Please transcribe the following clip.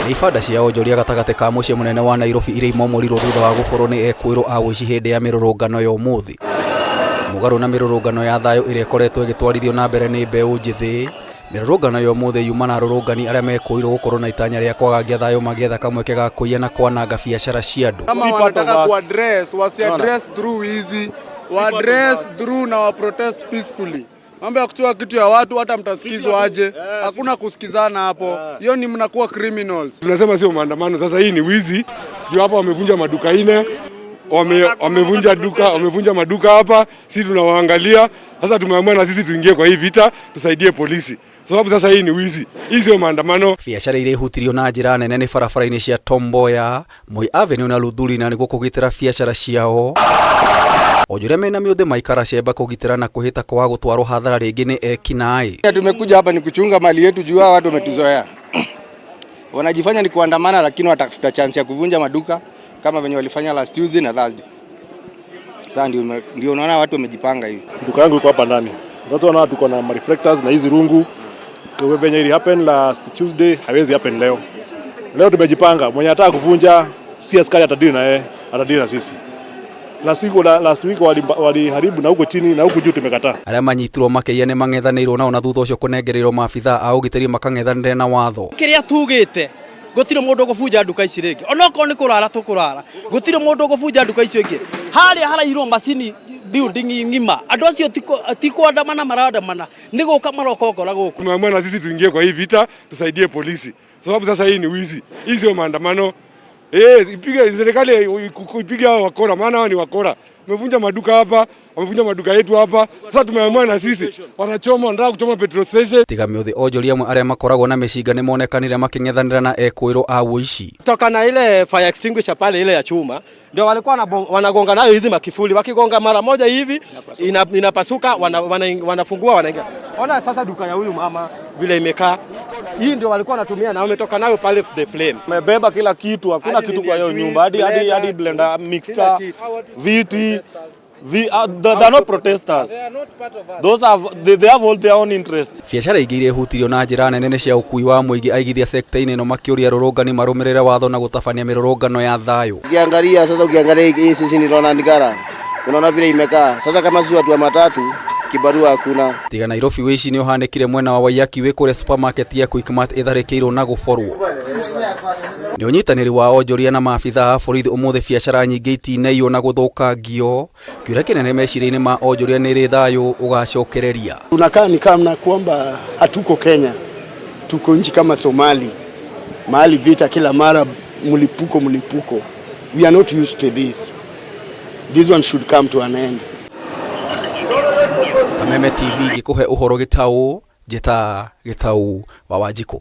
Nĩ ibanda cia onjoria gatagatĩ ka mũciĩ mũnene wa Nairobi iria imomorirwo thutha wa gũborwo nĩ ekũĩrwo a ũici hĩndĩ ya mĩrũrũngano ya ũmũthĩ. Mũgarũ na mĩrũrũngano ya thayũ ĩrĩa ĩkoretwo ĩgĩtwarithio na mbere nĩ mbeũ njĩthĩ, mĩrũrũngano ya ũmũthĩ yuma na arũrũngani arĩa mekũĩrwo gũkorwo na itanya rĩa kwagagia thayũ magĩetha kamweke ga kũiya na kwananga biacara cia andũ. Kama wanataka kuaddress, wasiaddress through wizi, waaddress through na wa protest peacefully. Mambo ya kuchukua kitu ya watu, hata mtasikizwa aje? Hakuna kusikizana hapo, hiyo ni mnakuwa criminals. Tunasema sio maandamano, sasa hii ni wizi. Juu hapa wamevunja maduka 4, wamevunja duka, wamevunja maduka hapa, sisi tunawaangalia. Sasa tumeamua na sisi tuingie kwa hii vita, tusaidie polisi. Sababu sasa hii ni wizi, hii sio maandamano. Biacara iria ihutirio na njĩra nene nĩ barabara-inĩ cia Tom Mboya, Moi Avenue na Luthuli na nĩguo kũgitĩra biacara ciao. Onjoria mena mĩũthĩ maikara cemba kũgitĩra na kwĩhĩta kwaga gũtwarwo hathara rĩngĩ nĩ ekinaĩ. Tumekuja hapa ni kuchunga mali yetu juu hao watu wametuzoea. Wanajifanya ni kuandamana, lakini watafuta chance ya kuvunja maduka kama venye walifanya last Tuesday na Thursday. Sasa ndio unaona watu wamejipanga hivi. Duka yangu iko hapa ndani. Sasa unaona tuko na reflectors na hizi rungu. Kwa venye ili happen last Tuesday haiwezi happen leo. Leo tumejipanga, mwenye anataka kuvunja si askari atadili na yeye, atadili na sisi. Last week waliharibu na huko chini na huko juu tumekataa. Arĩa manyitirwo makĩiya nĩ mang'ethanĩirwo nao na thutha ũcio kũnengereirwo maabithaa a ũgitĩri makang'ethanĩre na watho. Kiria tugite, gutire mundu ugubunja nduka ici ringi, onokorwo ni kurara tukurara, gutire mundu ugubunja nduka icio ingi. Haria harairwo macini building ng'ima, andu acio ti kuandamana marandamana, ni guka maroka gukora guku. Tumeamua na sisi tuingie kwa hii vita, tusaidie polisi. Sababu sasa hii ni wizi, hii sio maandamano. Ipige serikali, ipige hao wakora, maana hao ni wakora. Wamevunja maduka hapa, wamevunja maduka yetu hapa. Sasa tumeamua na sisi, wanachoma, wanataka kuchoma petrol station. Tiga mĩũthĩ, onjoria amwe arĩa makoragwo na mĩcinga nĩ monekanire makĩng'ethanĩra na ekũĩrwo a ũici. Toka na ile fire extinguisher pale, ile ya chuma, ndio walikuwa wanagonga nayo hizi makifuli, wakigonga mara moja hivi inapasuka, wanafungua, wanaingia. Ona sasa duka ya huyu mama vile imekaa. Hii ndio walikuwa wanatumia na wametoka nayo pale the flames. Wamebeba kila kitu, hakuna Hadi kitu kwa hiyo nini, nyumba, hadi blender, blender, mixer, kila kitu. Viti. They are not protesters. Those have they have all their own interests. Biacara ingĩ iria ihutirio na njĩra nene nĩ cia ũkui wa mũingĩ. Aigithia sekta-inĩ ĩno makĩũria arũrũngani marũmĩrĩre watho na gũtabania mĩrũrũngano ya thayũ. Ukiangalia sasa, ukiangalia hii sisi ni Ronald Ngara, unaona vile imekaa sasa. Kama sisi watu wa matatu, kibarua hakuna. Tiga Nairobi, wĩici nĩ ũhanĩkire mwena wa Waiyaki wĩ kũrĩa supermarket ya Quickmart ĩtharĩkĩirwo na gũborwo. Nĩ ũnyitanĩri wa onjoria na maabithaa a borithi, ũmũthĩ biacara nyingĩ itinaiywo na gũthũkangio. Kĩũria kĩnene meciria-inĩ ma onjoria nĩ rĩ thayũ ũgacokereria. Tunakaa ni kama kwamba hatuko Kenya, tuko nchi kama Somali, mahali vita kila mara, mlipuko mlipuko. We are not used to this. This one should come to an end. Kameme TV gĩkũhe ũhoro gĩtaũ, njĩta Gĩtaũ wa Wanjikũ.